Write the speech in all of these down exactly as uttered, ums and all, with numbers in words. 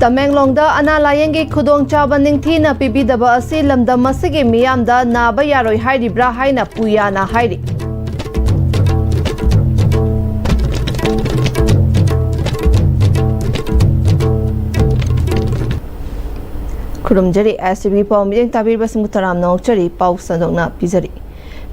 ꯇꯃꯦꯡꯂꯣꯡꯗ ꯑꯅꯥ ꯂꯥꯌꯦꯡꯒꯤ ꯈꯨꯗꯣꯡꯆꯥꯕ ꯅꯤꯡꯊꯤꯅ ꯄꯤꯕꯤꯗꯕ ꯑꯁꯤ ꯂꯝꯗꯝ ꯑꯁꯤꯒꯤ ꯃꯤꯌꯥꯝꯗ ꯅꯥꯕ ꯌꯥꯔꯣꯏ ꯍꯥꯏꯔꯤꯕ꯭ꯔꯥ ꯍꯥꯏꯅ ꯄꯨꯌꯥꯅ ꯍꯥꯏꯔꯤ꯫ ꯈꯨꯔꯨꯝꯖꯔꯤ, STV ꯄꯥꯎ ꯃꯤꯠꯌꯦꯡ ꯇꯥꯕꯤꯔꯤꯕꯁꯤꯡꯕꯨ ꯇꯔꯥꯝꯅ ꯑꯣꯛꯆꯔꯤ꯫ ꯄꯥꯎ ꯁꯟꯗꯣꯛꯅ ꯄꯤꯖꯔꯤ꯫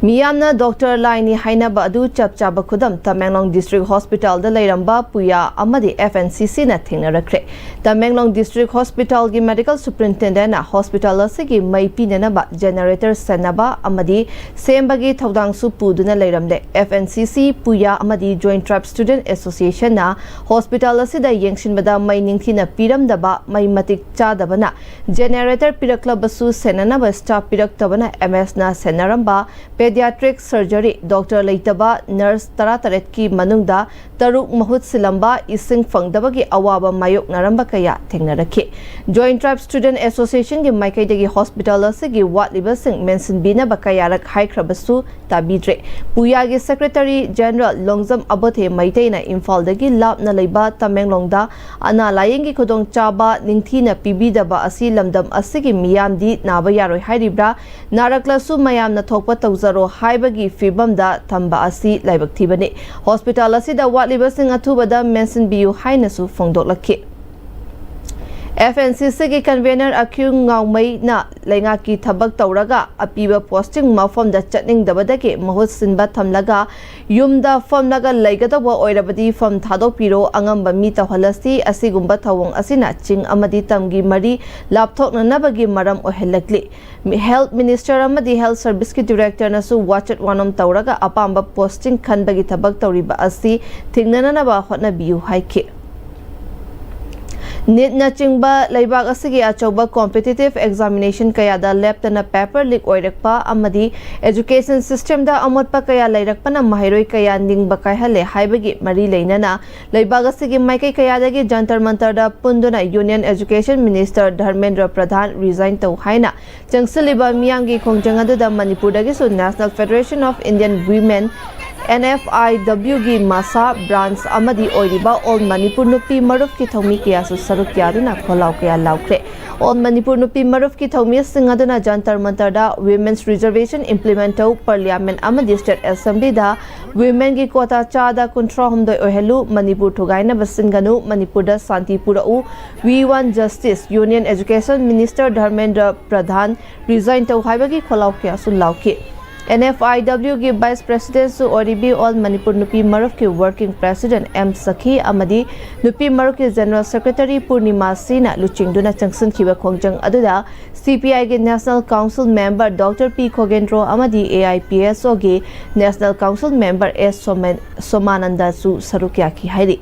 ꯃꯤꯌꯥꯝꯅ ꯗꯣꯛꯇꯔ ꯂꯥꯏꯅꯤ ꯍꯥꯏꯅꯕ ꯑꯗꯨ ꯆꯞ ꯆꯥꯕ ꯈꯨꯗꯝ ꯇꯃꯦꯡꯂꯣꯡ ꯗꯤꯁꯇ꯭ꯔꯤꯛ ꯍꯣꯁꯄꯤꯇꯥꯜꯗ ꯂꯩꯔꯝꯕ ꯄꯨꯌꯥ ꯑꯃꯗꯤ FNCCꯅ ꯊꯦꯡꯅꯔꯛꯈ꯭ꯔꯦ꯫ ꯇꯃꯦꯡꯂꯣꯡ ꯗꯤꯁꯇ꯭ꯔꯤꯛ ꯍꯣꯁꯄꯤꯇꯥꯜꯒꯤ ꯃꯦꯗꯤꯀꯦꯜ ꯁꯨꯄ꯭ꯔꯤꯟꯇꯦꯟꯗꯦꯟꯠꯅ ꯍꯣꯁꯄꯤꯇꯥꯜ ꯑꯁꯤꯒꯤ ꯃꯩ ꯄꯤꯅꯅꯕ ꯖꯦꯅꯦꯔꯦꯇꯔ ꯁꯦꯟꯅꯕ ꯑꯃꯗꯤ ꯁꯦꯝꯕꯒꯤ ꯊꯧꯗꯥꯡꯁꯨ ꯄꯨꯗꯨꯅ ꯂꯩꯔꯝꯂꯦ꯫ FNCC, ꯄꯨꯌꯥ ꯑꯃꯗꯤ Joint Tribe Student Associationꯅ ꯍꯣꯁꯄꯤꯇꯥꯜ ꯑꯁꯤꯗ ꯌꯦꯡꯁꯤꯟꯕꯗ ꯃꯩ ꯅꯤꯡꯊꯤꯅ ꯄꯤꯔꯝꯗꯕ, ꯃꯩ ꯃꯇꯤꯛ ꯆꯥꯗꯕꯅ ꯖꯦꯅꯦꯔꯦꯇꯔ ꯄꯤꯔꯛꯂꯕꯁꯨ ꯁꯦꯟꯅꯅꯕ ꯁ꯭ꯇꯥꯐ ꯄꯤꯔꯛꯇꯕꯅ MSꯅ ꯁꯦꯟꯅꯔꯝꯕ ꯄꯦꯗꯤꯌꯥꯇ꯭ꯔꯤꯛ ꯁꯔꯖꯔꯤ ꯗꯣꯛꯇꯔ ꯂꯩꯇꯕ, ꯅꯔꯁ ꯇꯔꯥꯇꯔꯦꯠꯀꯤ ꯃꯅꯨꯡꯗ ꯇꯔꯨꯛ ꯃꯍꯨꯠ ꯁꯤꯜꯂꯝꯕ, ꯏꯁꯤꯡ ꯐꯪꯗꯕꯒꯤ ꯑꯋꯥꯕ ꯃꯥꯌꯣꯛꯅꯔꯝꯕ ꯀꯌꯥ ꯊꯦꯡꯅꯔꯛꯈꯤ꯫ Joint Tribe Student Associationꯒꯤ ꯃꯥꯏꯀꯩꯗꯒꯤ ꯍꯣꯁꯄꯤꯇꯥꯜ ꯑꯁꯤꯒꯤ ꯋꯥꯠꯂꯤꯕꯁꯤꯡ ꯃꯦꯟꯁꯤꯟꯕꯤꯅꯕ ꯀꯌꯥꯔꯛ ꯍꯥꯏꯈ꯭ꯔꯕꯁꯨ ꯇꯥꯕꯤꯗ꯭ꯔꯦ꯫ ꯄꯨꯌꯥꯒꯤ ꯁꯦꯀ꯭ꯔꯦꯇꯔꯤ ꯖꯦꯅꯔꯦꯜ ꯂꯣꯡꯖꯝ ꯑꯕꯣꯊꯦ ꯃꯩꯇꯩꯅ ꯏꯝꯐꯥꯜꯗꯒꯤ ꯂꯥꯞꯅ ꯂꯩꯕ ꯇꯃꯦꯡꯂꯣꯡꯗ ꯑꯅꯥ ꯂꯥꯌꯦꯡꯒꯤ ꯈꯨꯗꯣꯡꯆꯥꯕ ꯅꯤꯡꯊꯤꯅ ꯄꯤꯕꯤꯗꯕ ꯑꯁꯤ ꯂꯝꯗꯝ ꯑꯁꯤꯒꯤ ꯃꯤꯌꯥꯝꯗꯤ ꯅꯥꯕ ꯌꯥꯔꯣꯏ ꯍꯥꯏꯔꯤꯕ꯭ꯔꯥ, ꯅꯥꯔꯛꯂꯁꯨ ꯃꯌꯥꯝꯅ ꯊꯣꯛꯄ ꯇꯧꯖꯔꯣ ꯍꯥꯏꯕꯒꯤ ꯐꯤꯕꯝꯗ ꯊꯝꯕ ꯑꯁꯤ ꯂꯥꯏꯕꯛ ꯊꯤꯕꯅꯤ꯫ ꯍꯣꯁꯄꯤꯇꯥꯜ ꯑꯁꯤꯗ ꯋꯥꯠꯂꯤꯕꯁꯤꯡ ꯑꯊꯨꯕꯗ ꯃꯦꯟꯁꯤꯟꯕꯤꯌꯨ ꯍꯥꯏꯅꯁꯨ ꯐꯣꯡꯗꯣꯛꯂꯛꯈꯤ꯫ FNCCꯒꯤ convener ꯑꯈ꯭ꯌꯨ ꯉꯥꯎꯃꯩꯅ ꯂꯩꯉꯥꯛꯀꯤ ꯊꯕꯛ ꯇꯧꯔꯒ ꯑꯄꯤꯕ posting ꯃꯐꯝꯗ ꯆꯠꯅꯤꯡꯗꯕꯗꯒꯤ ꯃꯍꯨꯠ ꯁꯤꯟꯕ ꯊꯝꯂꯒ ꯌꯨꯝꯗ ꯐꯝꯂꯒ ꯂꯩꯒꯗꯧꯕ ꯑꯣꯏꯔꯕꯗꯤ ꯐꯝ ꯊꯥꯗꯣꯛꯄꯤꯔꯣ, ꯑꯉꯝꯕ ꯃꯤ ꯇꯧꯍꯜꯂꯁꯤ, ꯑꯁꯤꯒꯨꯝꯕ ꯊꯧꯑꯣꯡ ꯑꯁꯤꯅ ꯆꯤꯡ ꯑꯃꯗꯤ ꯇꯝꯒꯤ ꯃꯔꯤ ꯂꯥꯞꯊꯣꯛꯅꯅꯕꯒꯤ ꯃꯔꯝ ꯑꯣꯏꯍꯜꯂꯛꯂꯤ꯫ Health Minister ꯑꯃꯗꯤ Health Serviceꯀꯤ Directorꯅꯁꯨ ꯋꯥꯆꯠ ꯋꯥꯅꯣꯝ ꯇꯧꯔꯒ ꯑꯄꯥꯝꯕ posting ꯈꯟꯕꯒꯤ ꯊꯕꯛ ꯇꯧꯔꯤꯕ ꯑꯁꯤ ꯊꯤꯡꯅꯅꯅꯕ ꯍꯣꯠꯅꯕꯤꯌꯨ ꯍꯥꯏꯈꯤ꯫ NEETꯅꯆꯤꯡꯕ ꯂꯩꯕꯥꯛ ꯑꯁꯤꯒꯤ ꯑꯆꯧꯕ competitive examination ꯀꯌꯥꯗ ꯂꯦꯞꯇꯅ paper leak ꯑꯣꯏꯔꯛꯄ ꯑꯃꯗꯤ education systemꯗ ꯑꯃꯣꯠꯄ ꯀꯌꯥ ꯂꯩꯔꯛꯄꯅ ꯃꯍꯩꯔꯣꯏ ꯀꯌꯥ ꯅꯤꯡꯕ ꯀꯥꯏꯍꯜꯂꯦ ꯍꯥꯏꯕꯒꯤ ꯃꯔꯤ ꯂꯩꯅꯅ ꯂꯩꯕꯥꯛ ꯑꯁꯤꯒꯤ ꯃꯥꯏꯀꯩ ꯀꯌꯥꯗꯒꯤ Jantar ꯃꯟꯇꯔꯗ ꯄꯨꯟꯗꯨꯅ Union Education Minister Dharmendra ꯄ꯭ꯔꯙꯥꯟ resign ꯇꯧ ꯍꯥꯏꯅ ꯆꯪꯁꯤꯜꯂꯤꯕ ꯃꯤꯌꯥꯝꯒꯤ ꯈꯣꯡꯖꯪ ꯑꯗꯨꯗ ꯃꯅꯤꯄꯨꯔꯗꯒꯤꯁꯨ National Federation of Indian Women, N F I ꯗꯕ꯭ꯂ꯭ꯌꯨꯒꯤ ꯃꯁꯥ ꯕ꯭ꯔꯥꯟꯆ ꯑꯃꯗꯤ ꯑꯣꯏꯔꯤꯕ ꯑꯣꯜ ꯃꯅꯤꯄꯨꯔ ꯅꯨꯄꯤ ꯃꯔꯨꯞꯀꯤ ꯊꯧꯃꯤ ꯀꯌꯥꯁꯨ ꯁꯔꯨꯛ ꯌꯥꯗꯨꯅ ꯈꯣꯜꯂꯥꯎ ꯀꯌꯥ ꯂꯥꯎꯈ꯭ꯔꯦ꯫ ꯑꯣꯜ ꯃꯅꯤꯄꯨꯔ ꯅꯨꯄꯤ ꯃꯔꯨꯞꯀꯤ ꯊꯧꯃꯤꯁꯤꯡ ꯑꯗꯨꯅ ꯖꯟꯇꯔ ꯃꯟꯇꯔꯗ Women's Reservation implement ꯇꯧ, Parliament ꯑꯃꯗꯤ State Assembly ꯗ women ꯒꯤ quota ꯆꯥꯗ ꯀꯨꯟꯊ꯭ꯔꯥ ꯍꯨꯝꯗꯣꯏ ꯑꯣꯏꯍꯜꯂꯨ, ꯃꯅꯤꯄꯨꯔ ꯊꯨꯒꯥꯏꯅꯕ ꯁꯤꯟꯒꯅꯨ, ꯃꯅꯤꯄꯨꯔꯗ ꯁꯥꯟꯇꯤ ꯄꯨꯔꯛꯎ, We want justice, Union Education Minister Dharmendra Pradhan resign ꯇꯧ ꯍꯥꯏꯕꯒꯤ ꯈꯣꯜꯂꯥꯎ ꯀꯌꯥꯁꯨ ꯂꯥꯎꯈꯤ꯫ ꯑꯦꯟ ꯑꯦꯐ ꯑꯥꯏ ꯗꯕ꯭ꯂꯤꯎꯒꯤ vice president ꯁꯨ ꯑꯣꯏꯔꯤꯕꯤ ꯑꯣꯜ ꯃꯅꯤꯄꯨꯔ ꯅꯨꯄꯤ ꯃꯔꯨꯞꯀꯤ working president ꯑꯦꯝ ꯁꯈꯤ ꯑꯃꯗꯤ ꯅꯨꯄꯤ ꯃꯔꯨꯞꯀꯤ general secretary ꯄꯨꯔꯅꯤꯃꯥ ꯁꯤꯅ ꯂꯨꯆꯤꯡꯗꯨꯅ ꯆꯪꯁꯤꯟꯈꯤꯕ ꯈꯣꯡꯖꯪ ꯑꯗꯨꯗ ꯁꯤ ꯄꯤ ꯑꯥꯏꯒꯤ national council member ꯗꯣꯛꯇꯔ ꯄꯤ ꯈꯣꯒꯦꯟꯗ꯭ꯔꯣ ꯑꯃꯗꯤ ꯑꯦ ꯑꯥꯏ ꯄꯤ ꯑꯦꯁ ꯑꯣꯒꯤ national council member ꯑꯦꯁ ꯁꯣꯃꯦꯟ-, ꯁꯣꯃꯥꯅꯟꯗꯁꯨ ꯁꯔꯨꯛ ꯌꯥꯈꯤ ꯍꯥꯏꯔꯤ꯫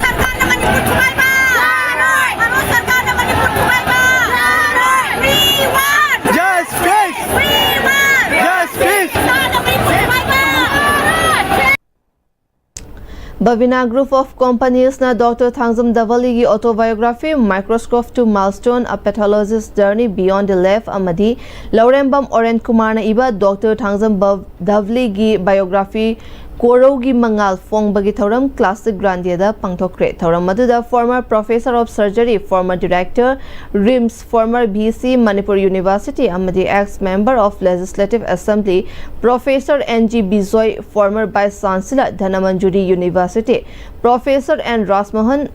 ꯁꯔꯀꯥꯔꯅ ꯃꯅꯤꯄꯨꯔ ꯊꯨꯒꯥꯏꯕ ꯌꯥꯔꯣꯏ! ꯚꯥꯔꯠ ꯁꯔꯀꯥꯔꯅ ꯃꯅꯤꯄꯨꯔ ꯊꯨꯒꯥꯏꯕ ꯌꯥꯔꯣꯏ! We want justice! We want justice! ꯁꯔꯀꯥꯔꯅ ꯃꯅꯤꯄꯨꯔ ꯊꯨꯒꯥꯏꯕ ꯌꯥꯔꯣꯏ! Bhavina Group of Companies ꯅ ꯗꯣꯛꯇꯔ ꯊꯥꯡꯖꯝ ꯗꯕꯂꯤꯒꯤ autobiography Microscope to Milestone, A Pathologist's Journey Beyond the Left ꯑꯃꯗꯤ ꯂꯧꯔꯦꯝꯕꯝ ꯑꯣꯔꯦꯟ ꯀꯨꯃꯥꯔꯅ ꯏꯕ ꯗꯣꯛꯇꯔ ꯊꯥꯡꯖꯝ ꯕ-, ꯗꯕꯂꯤꯒꯤ biography ꯀꯣꯔꯧꯒꯤ ꯃꯉꯥꯜ ꯐꯣꯡꯕꯒꯤ ꯊꯧꯔꯝ Classic Grande ꯗ ꯄꯥꯡꯊꯣꯛꯈ꯭ꯔꯦ꯫ ꯊꯧꯔꯝ ꯑꯗꯨꯗ former professor of surgery, former director RIMS, former V C Manipur University ꯑꯃꯗꯤ ex member of Legislative Assembly Professor N G Bijoy, former Vice Chancellor Dhanamanjuri University Professor N Rajmohan,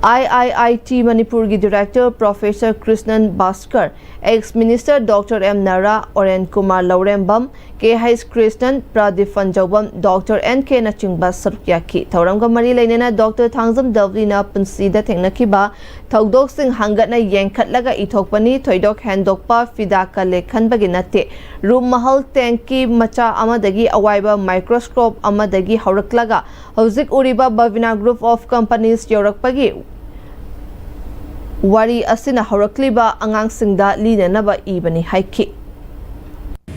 I I I T ꯃꯅꯤꯄꯨꯔꯒꯤ director Professor Krishnan Bhaskar, ex minister doctor M Nara, Oren Kumar Lourembam, K H Krishnan, Pradip Phanjoubam, doctor N K Nachingba ꯁꯔꯨꯛ ꯌꯥꯈꯤ꯫ ꯊꯧꯔꯝꯒ ꯃꯔꯤ ꯂꯩꯅꯅ doctor Thangjam ꯗꯕꯂꯤꯅ ꯄꯨꯟꯁꯤꯗ ꯊꯦꯡꯅꯈꯤꯕ ꯊꯧꯗꯣꯛꯁꯤꯡ ꯍꯪꯒꯠꯅ ꯌꯦꯡꯈꯠꯂꯒ ꯏꯊꯣꯛꯄꯅꯤ, ꯊꯣꯏꯗꯣꯛ ꯍꯦꯟꯗꯣꯛꯄ ꯐꯤꯗꯥ ꯀꯜꯂꯦ ꯈꯟꯕꯒꯤ ꯅꯠꯇꯦ꯫ ꯔꯨꯝ ꯃꯍꯜ ꯇꯦꯡꯀꯤ ꯃꯆꯥ ꯑꯃꯗꯒꯤ ꯑꯋꯥꯏꯕ microscope ꯑꯃꯗꯒꯤ ꯍꯧꯔꯛꯂꯒ ꯍꯧꯖꯤꯛ ꯎꯔꯤꯕ Bhavina Group of Companies ꯌꯧꯔꯛꯄꯒꯤ ꯋꯥꯔꯤ ꯑꯁꯤꯅ ꯍꯧꯔꯛꯂꯤꯕ ꯑꯉꯥꯡꯁꯤꯡꯗ ꯂꯤꯅꯅꯕ ꯏꯕꯅꯤ ꯍꯥꯏꯈꯤ꯫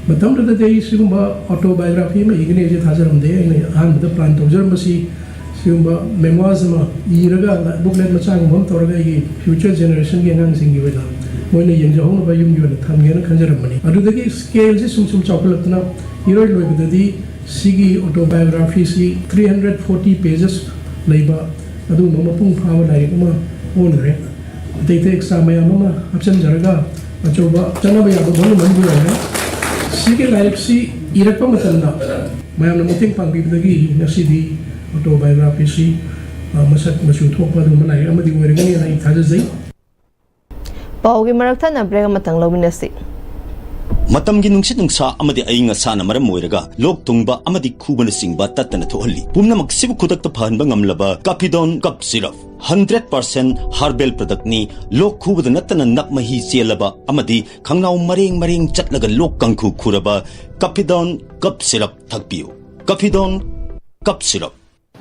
ꯃꯇꯝꯗꯨꯗꯗꯤ ꯑꯩ ꯁꯤꯒꯨꯝꯕ autobiography ꯑꯃ ꯏꯒꯅꯤ ꯍꯥꯏꯁꯦ ꯊꯥꯖꯔꯝꯗꯦ꯫ ꯑꯩꯅ ꯑꯍꯥꯟꯕꯗ plan ꯇꯧꯖꯔꯝꯕꯁꯤ ꯁꯤꯒꯨꯝꯕ memoirs ꯑꯃ ꯏꯔꯒ booklet ꯃꯆꯥꯒꯨꯝꯕ ꯑꯃ ꯇꯧꯔꯒ ꯑꯩꯒꯤ future generation ꯒꯤ ꯑꯉꯥꯡꯁꯤꯡꯒꯤ ꯑꯣꯏꯅ ꯃꯣꯏꯅ ꯌꯦꯡꯖꯍꯧꯅꯕ ꯌꯨꯝꯒꯤ ꯑꯣꯏꯅ ꯊꯝꯒꯦꯅ ꯈꯟꯖꯔꯝꯕꯅꯤ꯫ ꯑꯗꯨꯗꯒꯤ ꯁ꯭ꯀꯦꯜꯁꯤ ꯁꯨꯝ ꯁꯨꯝ ꯆꯥꯎꯈꯠꯂꯛꯇꯅ ꯏꯔꯣꯏ ꯂꯣꯏꯕꯗꯗꯤ ꯁꯤꯒꯤ ꯑꯣꯇꯣꯕꯥꯏꯑꯣꯒ꯭ꯔꯥꯐꯤꯁꯤ ꯊ꯭ꯔꯤ ꯍꯟꯗ꯭ꯔꯦꯠ ꯐꯣꯔꯇꯤ ꯄꯦꯖꯦꯁ ꯂꯩꯕ ꯑꯗꯨꯒꯨꯝꯕ ꯃꯄꯨꯡ ꯐꯥꯕ ꯂꯥꯏꯔꯤꯛ ꯑꯃ ꯑꯣꯟꯈ꯭ꯔꯦ꯫ ꯑꯇꯩ ꯑꯇꯩ ꯑꯦꯛꯁꯇ꯭ꯔꯥ ꯃꯌꯥꯝ ꯑꯃ ꯍꯥꯞꯆꯤꯟꯖꯔꯒ ꯑꯆꯧꯕ ꯆꯠꯅꯕ ꯌꯥꯕ ꯃꯣꯅꯨꯃꯦꯟ ꯑꯣꯏꯔꯦ꯫ ꯁꯤꯒꯤ ꯂꯥꯏꯔꯤꯛꯁꯤ ꯏꯔꯛꯄ ꯃꯇꯝꯗ ꯃꯌꯥꯝꯅ ꯃꯇꯦꯡ ꯄꯥꯡꯕꯤꯕꯗꯒꯤ ꯉꯁꯤꯗꯤ ꯑꯣꯇꯣꯕꯥꯏꯑꯣꯒ꯭ꯔꯥꯐꯤꯁꯤ ꯃꯁꯛ ꯃꯆꯨ ꯊꯣꯛꯄ ꯑꯗꯨꯒꯨꯝꯕ ꯂꯥꯏꯔꯤꯛ ꯑꯃꯗꯤ ꯑꯣꯏꯔꯒꯅꯤ ꯍꯥꯏꯅ ꯑꯩ ꯊꯥꯖꯖꯩ꯫ ꯄꯥꯎꯒꯤ ꯃꯔꯛ ꯊꯠꯅ ꯕ꯭ꯔꯦꯛ ꯑꯃꯇꯪ ꯂꯧꯃꯤꯟꯅꯁꯤ꯫ ꯃꯇꯝꯒꯤ ꯅꯨꯡꯁꯤꯠ ꯅꯨꯡꯁꯥ ꯑꯃꯗꯤ ꯑꯏꯪ ꯑꯁꯥꯅ ꯃꯔꯝ ꯑꯣꯏꯔꯒ ꯂꯣꯛ ꯊꯨꯡꯕ ꯑꯃꯗꯤ ꯈꯨꯕꯅꯆꯤꯡꯕ ꯇꯠꯇꯅ ꯊꯣꯛꯍꯜꯂꯤ꯫ ꯄꯨꯝꯅꯃꯛꯁꯤꯕꯨ ꯈꯨꯗꯛꯇ ꯐꯍꯟꯕ ꯉꯝꯂꯕ ꯀꯥꯐꯤꯗꯣꯟ cough syrup. Hundred percent herbal ꯄ꯭ꯔꯗꯛꯅꯤ꯫ ꯂꯣꯛ ꯈꯨꯕꯗ ꯅꯠꯇꯅ ꯅꯞ ꯃꯍꯤ ꯆꯦꯜꯂꯕ ꯑꯃꯗꯤ ꯈꯪꯅꯥꯎ ꯃꯔꯦꯡ ꯃꯔꯦꯡ ꯆꯠꯂꯒ ꯂꯣꯛ ꯀꯥꯡꯈꯨ ꯈꯨꯔꯕ ꯀꯥꯐꯤꯗꯣꯟ ꯀꯞ ꯁꯤꯔꯞ ꯊꯛꯄꯤꯌꯨ꯫ ꯀꯥꯐꯤꯗꯣꯟ cough syrup.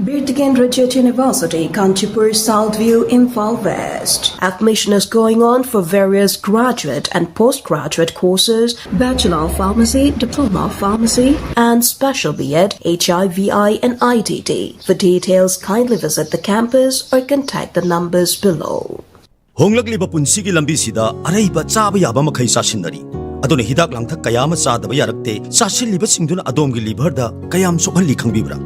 Birtikendra Jyoti University, Kanchipur, South View, Imphal West. Admission is going on for various graduate and postgraduate courses, Bachelor of Pharmacy, Diploma of Pharmacy, and Special B Ed, H I V I, and I T T. For details, kindly visit the campus or contact the numbers below. ꯍꯣꯡꯂꯛꯂꯤꯕ ꯄꯨꯟꯁꯤꯒꯤ ꯂꯝꯕꯤꯁꯤꯗ ꯑꯔꯩꯕ ꯆꯥꯕ ꯌꯥꯕ ꯃꯈꯩ ꯆꯥꯁꯤꯟꯅꯔꯤ꯫ ꯑꯗꯨꯅ ꯍꯤꯗꯥꯛ ꯂꯥꯡꯊꯛ ꯀꯌꯥ ꯑꯃ ꯆꯥꯗꯕ ꯌꯥꯔꯛꯇꯦ꯫ ꯆꯥꯁꯤꯜꯂꯤꯕꯁꯤꯡꯗꯨꯅ ꯑꯗꯣꯝꯒꯤ ꯂꯤꯚꯔꯗ ꯀꯌꯥꯝ ꯁꯣꯛꯍꯜꯂꯤ ꯈꯪꯕꯤꯕ꯭ꯔꯥ?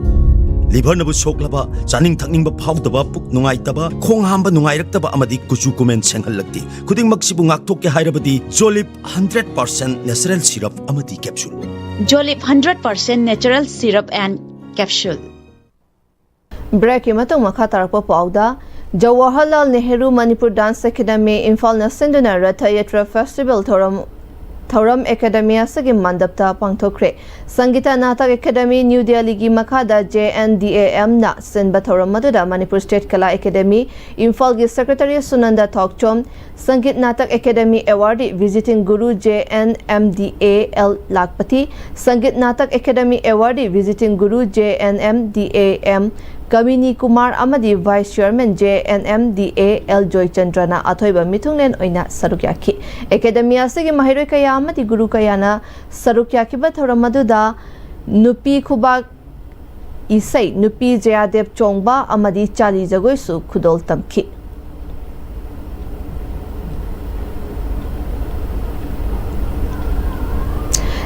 ꯂꯤꯚꯔꯅꯕꯨ ꯁꯣꯛꯂꯕ, ꯆꯥꯅꯤꯡ ꯊꯛꯅꯤꯡꯕ ꯐꯥꯎꯗꯕ, ꯄꯨꯛ ꯅꯨꯡꯉꯥꯏꯇꯕ, ꯈꯣꯡ ꯍꯥꯝꯕ ꯅꯨꯡꯉꯥꯏꯔꯛꯇꯕ ꯑꯃꯗꯤ ꯀꯨꯆꯨ ꯀꯨꯃꯦꯟ ꯁꯦꯡꯍꯜꯂꯛꯇꯦ꯫ ꯈꯨꯗꯤꯡꯃꯛꯁꯤꯕꯨ ꯉꯥꯛꯊꯣꯛꯀꯦ ꯍꯥꯏꯔꯕꯗꯤ ꯖꯣꯂꯤꯞ ꯍꯟꯗ꯭ꯔꯦꯠ ꯄꯥꯔꯁꯦꯟ ꯅꯦꯆꯔꯦꯜ ꯁꯤꯔꯞ ꯑꯃꯗꯤ capsule. Jolip hundred percent natural syrup and capsule. ꯕ꯭ꯔꯦꯛꯀꯤ ꯃꯇꯨꯡ ꯃꯈꯥ ꯇꯥꯔꯛꯄ ꯄꯥꯎꯗ, ꯖꯋꯥꯍꯔꯂꯥꯜ ꯅꯦꯍꯔꯨ ꯃꯅꯤꯄꯨꯔ ꯗꯥꯟꯁ ꯑꯦꯀꯥꯗꯦꯃꯤ ꯏꯝꯐꯥꯜꯅ ꯁꯤꯟꯗꯨꯅ ꯔꯊ ꯌꯥꯇ꯭ꯔꯥ ꯐꯦꯁꯇꯤꯚꯦꯜ ꯊꯧꯔꯝ, ꯊꯧꯔꯝ ꯑꯦꯀꯥꯗꯦꯃꯤ ꯑꯁꯤꯒꯤ ꯃꯟꯗꯞꯇ ꯄꯥꯡꯊꯣꯛꯈ꯭ꯔꯦ꯫ ꯁꯪꯒꯤꯇꯥ ꯅꯥꯇꯛ ꯑꯦꯀꯥꯗꯦꯃꯤ ꯅ꯭ꯌꯨ ꯗꯦꯜꯂꯤꯒꯤ ꯃꯈꯥꯗ ꯖꯦ ꯑꯦꯟ ꯗꯤ ꯑꯦ ꯑꯦꯝꯅ ꯁꯤꯟꯕ ꯊꯧꯔꯝ ꯑꯗꯨꯗ ꯃꯅꯤꯄꯨꯔ ꯁ꯭ꯇꯦꯠ ꯀꯂꯥ ꯑꯦꯀꯥꯗꯦꯃꯤ ꯏꯝꯐꯥꯜꯒꯤ ꯁꯦꯀ꯭ꯔꯦꯇꯔꯤ ꯁꯨꯅꯟꯗ ꯊꯣꯛꯆꯣꯝ, Sangeet Natak academy awardee visiting guru J N M D A L Lakpathi, Sangeet Natak academy awardee visiting guru J N M D A M Kamini Kumar ꯑꯃꯗꯤ vice chairman J N M D A L ꯖꯣꯏꯆꯟꯗ꯭ꯔꯅ ꯑꯊꯣꯏꯕ ꯃꯤꯊꯨꯡꯂꯦꯟ ꯑꯣꯏꯅ ꯁꯔꯨꯛ ꯌꯥꯈꯤ꯫ ꯑꯦꯀꯥꯗꯦꯃꯤ ꯑꯁꯤꯒꯤ ꯃꯍꯩꯔꯣꯏ ꯀꯌꯥ ꯑꯃꯗꯤ ꯒꯨꯔꯨ ꯀꯌꯥꯅ ꯁꯔꯨꯛ ꯌꯥꯈꯤꯕ ꯊꯧꯔꯝ ꯑꯗꯨꯗ ꯅꯨꯄꯤ ꯈꯨꯕꯥꯛ ꯏꯁꯩ, ꯅꯨꯄꯤ ꯖꯌꯥꯗꯦꯕ ꯆꯣꯡꯕ ꯑꯃꯗꯤ ꯆꯥꯂꯤ ꯖꯒꯣꯏꯁꯨ ꯈꯨꯗꯣꯜ ꯇꯝꯈꯤ꯫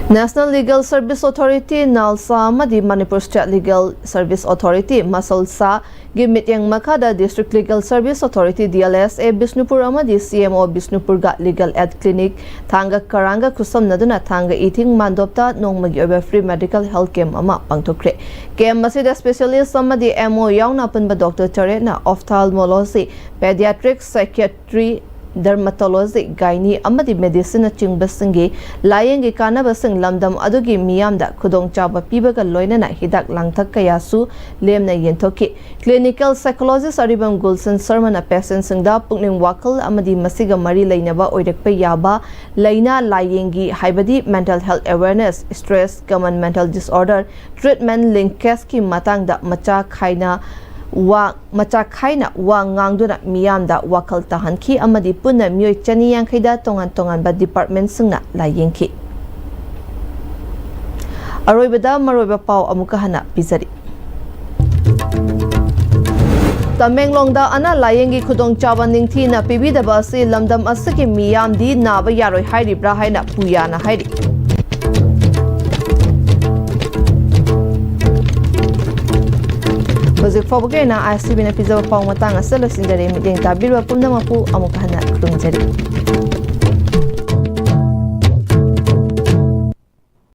National Legal Service Authority, NALSA, ꯑꯃꯗꯤ Manipur State Legal Service Authority, MASLSA, ꯒꯤ ꯃꯤꯠꯌꯦꯡ ꯃꯈꯥꯗ District Legal Service Authority, DLSA, Bishnupur ꯑꯃꯗꯤ CMO ꯕꯤꯁꯅꯨꯄꯨꯔꯒ Legal Aid Clinic ꯊꯥꯡꯒ ꯀꯔꯥꯡꯒ ꯈꯨꯠꯁꯝꯅꯗꯨꯅ ꯊꯥꯡꯒ ꯏꯊꯤꯡ ꯃꯥꯟꯗꯣꯞꯇ ꯅꯣꯡꯃꯒꯤ ꯑꯣꯏꯕ free medical health camp ꯑꯃ ꯄꯥꯡꯊꯣꯛꯈ꯭ꯔꯦ꯫ Camp ꯑꯁꯤꯗ specialist ꯑꯃꯗꯤ MO ꯌꯥꯎꯅ ꯑꯄꯨꯟꯕ doctor ꯇꯔꯦꯠꯅ ophthalmology, pediatric, psychiatry, dermatology, gynae ꯑꯃꯗꯤ medicine ꯅꯆꯤꯡꯕꯁꯤꯡꯒꯤ ꯂꯥꯌꯦꯡꯒꯤ ꯀꯥꯟꯅꯕꯁꯤꯡ, ꯂꯝꯗꯝ ꯑꯗꯨꯒꯤ ꯃꯤꯌꯥꯝꯗ ꯈꯨꯗꯣꯡꯆꯥꯕ ꯄꯤꯕꯒ ꯂꯣꯏꯅꯅ ꯍꯤꯗꯥꯛ ꯂꯥꯡꯊꯛ ꯀꯌꯥꯁꯨ ꯂꯦꯝꯅ ꯌꯦꯟꯊꯣꯛꯈꯤ꯫ Clinical psychologist ꯑꯔꯤꯕꯝ ꯒꯨꯜꯁꯟ ꯁꯔꯃꯅ patientꯁꯤꯡꯗ ꯄꯨꯛꯅꯤꯡ ꯋꯥꯈꯜ ꯑꯃꯗꯤ ꯃꯁꯤꯒ ꯃꯔꯤ ꯂꯩꯅꯕ ꯑꯣꯏꯔꯛꯄ ꯌꯥꯕ ꯂꯥꯏꯅꯥ ꯂꯥꯏꯌꯦꯡꯒꯤ, ꯍꯥꯏꯕꯗꯤ mental health awareness, stress, common mental disorder, treatment linkageꯀꯤ ꯃꯇꯥꯡꯗ ꯃꯆꯥ ꯈꯥꯏꯅ ꯋꯥ, ꯃꯆꯥ ꯈꯥꯏꯅ ꯋꯥ ꯉꯥꯡꯗꯨꯅ ꯃꯤꯌꯥꯝꯗ ꯋꯥꯈꯜ ꯇꯥꯍꯟꯈꯤ ꯑꯃꯗꯤ ꯄꯨꯟꯅ ꯃꯤꯑꯣꯏ ꯆꯅꯤ ꯌꯥꯡꯈꯩꯗ ꯇꯣꯉꯥꯟ ꯇꯣꯉꯥꯟꯕ departmentꯁꯤꯡꯅ ꯂꯥꯏꯌꯦꯡꯈꯤ꯫ ꯑꯔꯣꯏꯕꯗ ꯃꯔꯨꯑꯣꯏꯕ ꯄꯥꯎ ꯑꯃꯨꯛꯀ ꯍꯟꯅ ꯄꯤꯖꯔꯤ꯫ ꯇꯃꯦꯡꯂꯣꯡꯗ ꯑꯅꯥ ꯂꯥꯌꯦꯡꯒꯤ ꯈꯨꯗꯣꯡꯆꯥꯕ ꯅꯤꯡꯊꯤꯅ ꯄꯤꯕꯤꯗꯕ ꯑꯁꯤ ꯂꯝꯗꯝ ꯑꯁꯤꯒꯤ ꯃꯤꯌꯥꯝꯗꯤ ꯅꯥꯕ ꯌꯥꯔꯣꯏ ꯍꯥꯏꯔꯤꯕ꯭ꯔꯥ ꯍꯥꯏꯅ ꯄꯨꯌꯥꯅ ꯍꯥꯏꯔꯤ꯫ ꯍꯧꯖꯤꯛ ꯐꯥꯎꯕꯒꯤ ꯑꯣꯏꯅ ISTVꯅ ꯄꯤꯖꯕ ꯄꯥꯎ ꯃꯇꯥꯡ ꯑꯁꯤꯗ ꯂꯣꯏꯁꯤꯟꯖꯔꯦ꯫ ꯃꯤꯠꯌꯦꯡ ꯇꯥꯕꯤꯔꯤꯕ ꯄꯨꯝꯅꯃꯛꯄꯨ ꯑꯃꯨꯛ ꯍꯟꯅ ꯈꯨꯔꯨꯝꯖꯔꯤ꯫